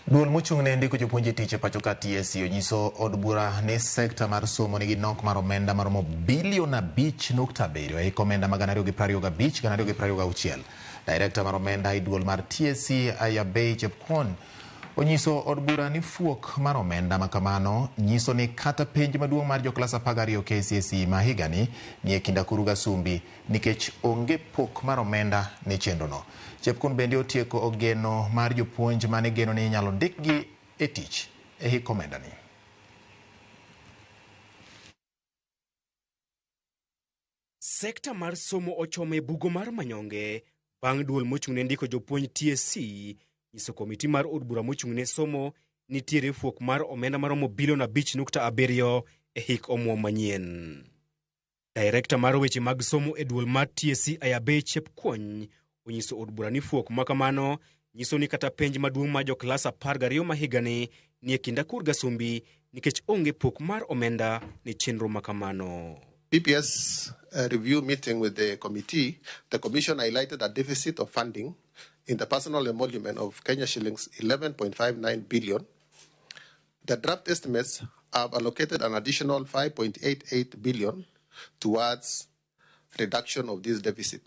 Duol mochung' ne ndiko jopuonj e tich e pacho ka TSC onyiso od bura ni sekta mar somo nigi nok mar omenda maromo bilion 5.7 e hik omenda ma 2025 2026. Direkta mar omenda e duol mar TSC Ayabei Chepkwony onyiso od bura ni fuok mar omenda makamano nyiso ni kata penj maduong' mar joklas 12 KCSE ma higani nie kind akuru gasumbi nikech onge pok mar omenda ne chenrono. Chepkwony bende otieko ogeno mar jopuonj mane geno ni inyalo ndikgi e tich e hik omendani. Sekta mar somo ochomo e bugo mar manyonge bang' duol mochung' ne ndiko jopuonj TSC nyiso komiti mar od bura mochung' ne somo nitiere fuok mar omenda maromo bilion 5.7 e hik omuom manyien. Direkta mar weche mag somo e duol mar TSC Ayabei Chepkwony onyiso od bura ni fuok makamano nyiso ni kata penj maduong' mar joklas 12 ma higani nie kind akur gasumbi nikech onge pok mar omenda ne chenro makamano. PPS review meeting with the committee, the commission highlighted a deficit of funding in the personal emolument of Kenya shillings 11.59 billion. The draft estimates have allocated an additional 5.88 billion towards reduction of this deficit.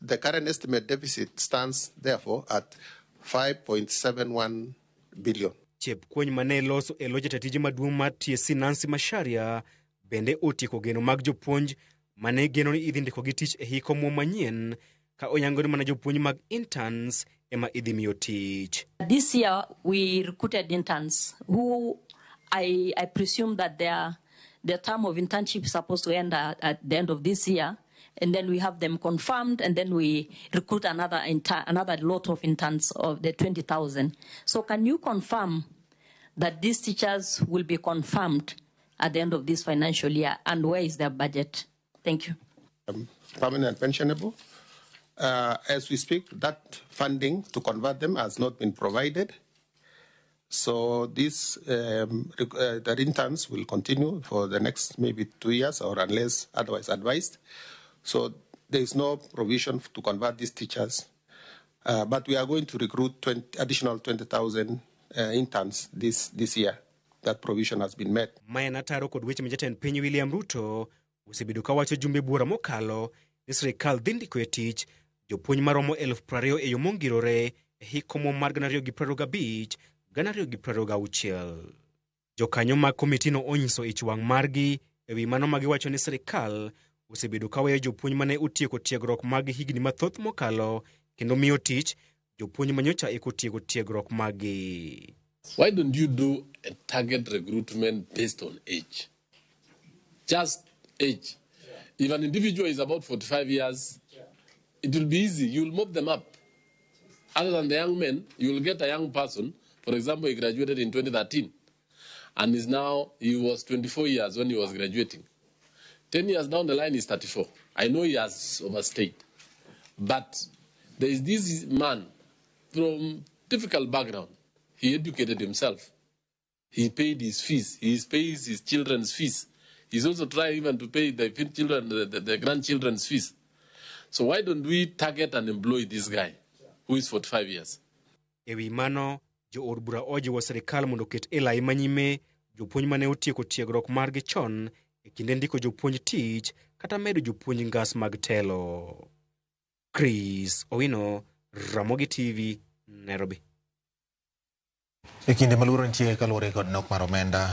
The current estimate deficit stands therefore at 5.71 billion. Chepkwony mane loso e lo jatij maduong' mar TSC Nancy Macharia bende otieko geno mag jopuonj mane geno ni idhi ndikogi tich e hik omuom manyien ka oyango ni mana jopuonj mag interns ema idhi miyo tich. This year we recruited interns who I presume that their term of internship is supposed to end at the end of this year. And then we have them confirmed, and then we recruit another lot of interns of the 20,000. So can you confirm that these teachers will be confirmed at the end of this financial year, and where is their budget? Thank you. Permanent pensionable. As we speak, that funding to convert them has not been provided. So the interns will continue for the next maybe 2 years or unless otherwise advised. So there is no provision to convert these teachers. But we are going to recruit additional 20,000 interns this year. That provision has been met. Mae nataro kod weche ma jatend piny William Ruto osebedo kawacho jumbe buora mokalo ni sirikal dhi ndiko e tich jopuonj maromo 20,000 e yo mongirore e hik omuom mar 2025 2026. Jokanyo mag komitino onyiso ich wang' margi ewi mano ma giwacho ni sirikal osebedo kaweyo jopuonj mane otieko tiegruok mag higni mathoth mokalo kendo miyo tich jopuonj manyocha eko tieko tiegruok maggi. Why don't you do a target recruitment based on age? Just age. If an individual is about 45 years, it will be easy. You'll mop them up. Other than the young men, you will get a young person. For example, he graduated in 2013 and is now, he was 24 years when he was graduating. 10 years down the line, he's 34. I know he has overstayed. But there is this man from difficult background. He educated himself. He paid his fees. He pays his children's fees. He's also trying even to pay the children, the grandchildren's fees. So why don't we target and employ this guy who is 45 years? Ewi mano, jo od bura ojiwo sirikal mondo oket e lai manyime jopuonj mane otieko tiegruok margi chon e kinde ndiko jopuonj tich kata medo jopuonj ngas mag telo. Chris Owino, Ramogi TV, Nairobi. E kinde maluoro nitie kaluwore kod nok mar omenda.